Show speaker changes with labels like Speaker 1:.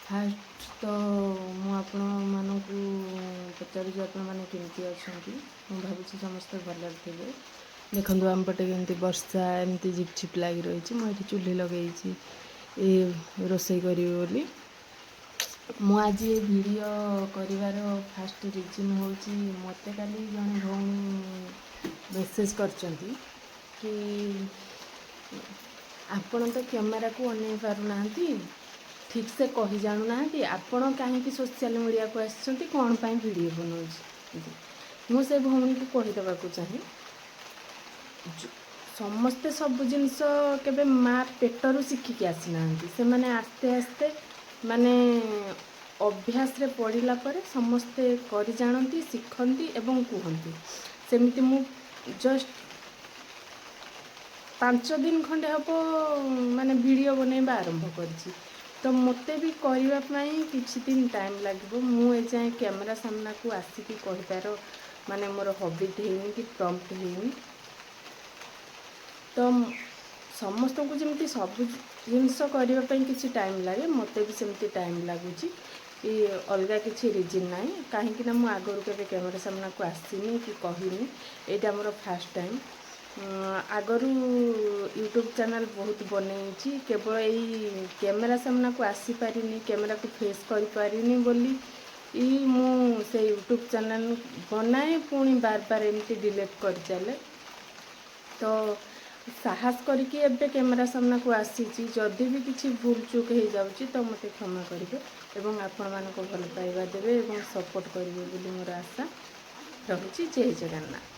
Speaker 1: First ତ ମୁଁ ଆପଣମାନଙ୍କୁ ପଚାରୁଛି, ଆପଣମାନେ କେମିତି ଅଛନ୍ତି? ମୁଁ ଭାବୁଛି ସମସ୍ତେ ଭଲରେ ଥିବେ। ଦେଖନ୍ତୁ, ଆମ ପଟେ କେମିତି ବର୍ଷା ଏମିତି ଝିପ୍ ଝିପ୍ ଲାଗି ରହିଛି। ମୁଁ ଏଠି ଚୁଲି ଲଗେଇଛି ଏ ରୋଷେଇ କରିବି ବୋଲି। ମୁଁ ଆଜି ଏ ଭିଡ଼ିଓ କରିବାର ଫାଷ୍ଟ ରିଜନ୍ ହେଉଛି, ମୋତେ କାଲି ଜଣେ ଭଉଣୀ ମେସେଜ୍ କରିଛନ୍ତି କି ଆପଣ ତ କ୍ୟାମେରାକୁ ଅନେଇ ପାରୁନାହାନ୍ତି, ଠିକ୍ସେ କହି ଜାଣୁନାହାନ୍ତି, ଆପଣ କାହିଁକି ସୋସିଆଲ ମିଡ଼ିଆକୁ ଆସିଛନ୍ତି, କ'ଣ ପାଇଁ ଭିଡ଼ିଓ ବନାଉଛି? ମୁଁ ସେ ଭଉଣୀକୁ କହିଦେବାକୁ ଚାହେଁ, ସମସ୍ତେ ସବୁ ଜିନିଷ କେବେ ମା ପେଟରୁ ଶିଖିକି ଆସିନାହାନ୍ତି। ସେମାନେ ଆସ୍ତେ ଆସ୍ତେ ମାନେ ଅଭ୍ୟାସରେ ପଡ଼ିଲା ପରେ ସମସ୍ତେ କରି ଜାଣନ୍ତି, ଶିଖନ୍ତି ଏବଂ କୁହନ୍ତି। ସେମିତି ମୁଁ ଜଷ୍ଟ 5 ଦିନ ଖଣ୍ଡେ ହେବ ମାନେ ଭିଡ଼ିଓ ବନେଇବା ଆରମ୍ଭ କରିଛି। ତ ମୋତେ ବି କରିବା ପାଇଁ କିଛି ଦିନ ଟାଇମ୍ ଲାଗିବ। ମୁଁ ଏଯାଏଁ କ୍ୟାମେରା ସାମ୍ନାକୁ ଆସିକି କହିବାର ମାନେ ମୋର ହବିଟ୍ ହେଇନି କି ପ୍ରମ୍ପ୍ଟ ହେଇନି। ତ ସମସ୍ତଙ୍କୁ ଯେମିତି ସବୁ ଜିନିଷ କରିବା ପାଇଁ କିଛି ଟାଇମ୍ ଲାଗେ, ମୋତେ ବି ସେମିତି ଟାଇମ୍ ଲାଗୁଛି କି ଅଲଗା କିଛି ରିଜିନ୍ ନାହିଁ। କାହିଁକି ନା ମୁଁ ଆଗରୁ କେବେ କ୍ୟାମେରା ସାମ୍ନାକୁ ଆସିନି କି କହିନି, ଏଇଟା ମୋର ଫାଷ୍ଟ ଟାଇମ୍। ଆଗରୁ ୟୁଟ୍ୟୁବ୍ ଚ୍ୟାନେଲ୍ ବହୁତ ବନେଇଛି, କେବଳ ଏଇ କ୍ୟାମେରା ସାମ୍ନାକୁ ଆସିପାରିନି, କ୍ୟାମେରାକୁ ଫେସ୍ କରିପାରିନି ବୋଲି ମୁଁ ସେ ୟୁଟ୍ୟୁବ୍ ଚ୍ୟାନେଲ୍ ବନାଏ, ପୁଣି ବାର ବାର ଏମିତି ଡିଲେଟ୍ କରିଚାଲେ। ତ ସାହସ କରିକି ଏବେ କ୍ୟାମେରା ସାମ୍ନାକୁ ଆସିଛି। ଯଦି ବି କିଛି ଭୁଲ ଚୁକ୍ ହେଇଯାଉଛି, ତ ମୋତେ କ୍ଷମା କରିବେ ଏବଂ ଆପଣମାନଙ୍କୁ ଭଲ ପାଇବା ଦେବେ ଏବଂ ସପୋର୍ଟ କରିବେ ବୋଲି ମୋର ଆଶା ରହୁଛି। ଜୟ ଜଗନ୍ନାଥ।